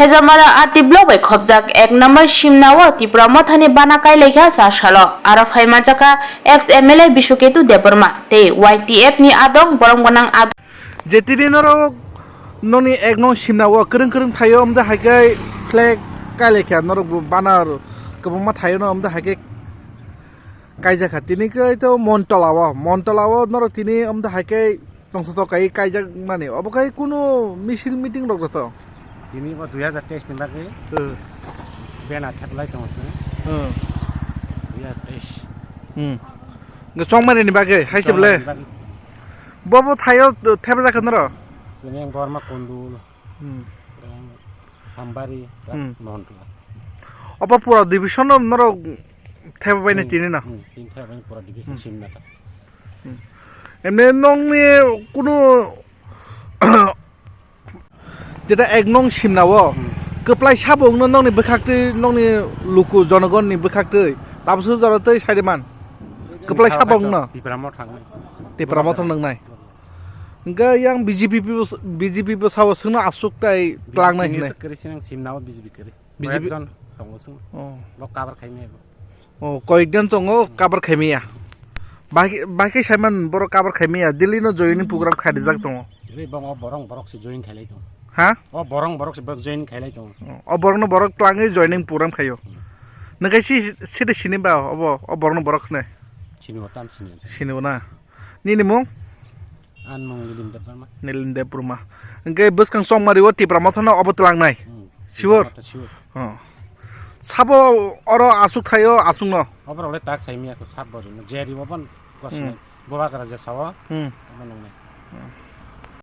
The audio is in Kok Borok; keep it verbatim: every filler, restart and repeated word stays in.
Hezamara R T block bai khopjak ek number Simna o Tipra Mothani bana kailaikha sa salo. Aro phaimanjakha ex M L A Bishuketu Debbarma tei Y T F ni adong borom gwnang adong. Je tini norok noni ek nong Simna o kwrwng kwrwng thaio, omde haikhe flag kailaikha, norok bo banner kwbangma thaio no, omde haikhe kaijakha. Tini khe to Montola o, Montola o norok tini omde haikhe tongthotok kai kaijak mani. Obo khai kunu misil meeting rok to? Tini bo dui hajar teis ni bagwi Hmm. Bena theplai tongo se. Hmm. Dui hajar teis. Hmm. Nge chongmani ni bagwi hai se Chongmani bole? Ni bagwi. Bo bo thaio thepjak khe noro? Sini yang Borma Kondul. Hmm. Yang Sambari, Hmm. Mohontla. Obo pura division no noro thepbai ni Hmm. tini no? Hmm. Tini thepbai pura division Hmm. Simna ta. Hmm. Emne nongni kunu Jeta ek nong Simna o Hmm. kwplai sabo wngno nongni bwkhaktwi, nongni luku jonogonni bwkhaktwi tabukhe jora tei saiman kwplai sabo wngno Tipra Motha thangnai. Tipra Motha thangnai. Hwnkhe yang B J P bo, B J P bo sabo swngno aswk tai tlangnai hinwi. Kwrwi sinang Simna o B J P kwrwi. B J P Koyekjon tongo swng. Oh. Bo cover khaimaya bo. Oh, koyekjon tongo cover khaimaya. Bahai, bahai khe saiman borok cover khaimaya. Delhi no joining program kharijak tongo. Ri bong o borong borok se join khailai tongo. Ha? O borong borok se borok join khailai tongo. Oh, o borok no borok tlangwi joining program khaio. Hmm. Nokhe si, side sini ba obo, o borok no borok hwnwi? Sini o tam sini. Sini o na. Nini mung? An mung Nilim Debbarma. Nilim Debbarma. Hwnkhe bwskang Chongmari o Tipra Motha no obo tlangnai? Hmm. Sure? Tipra Motha sure. Oh. Sabo oro aswk thaio aswkno? Oborok le tak saimaya kho sabo rino. Jeri bo ban Hmm. gosnai. Boba kara je sawa. Hmm. Obo nungnai. Hmm.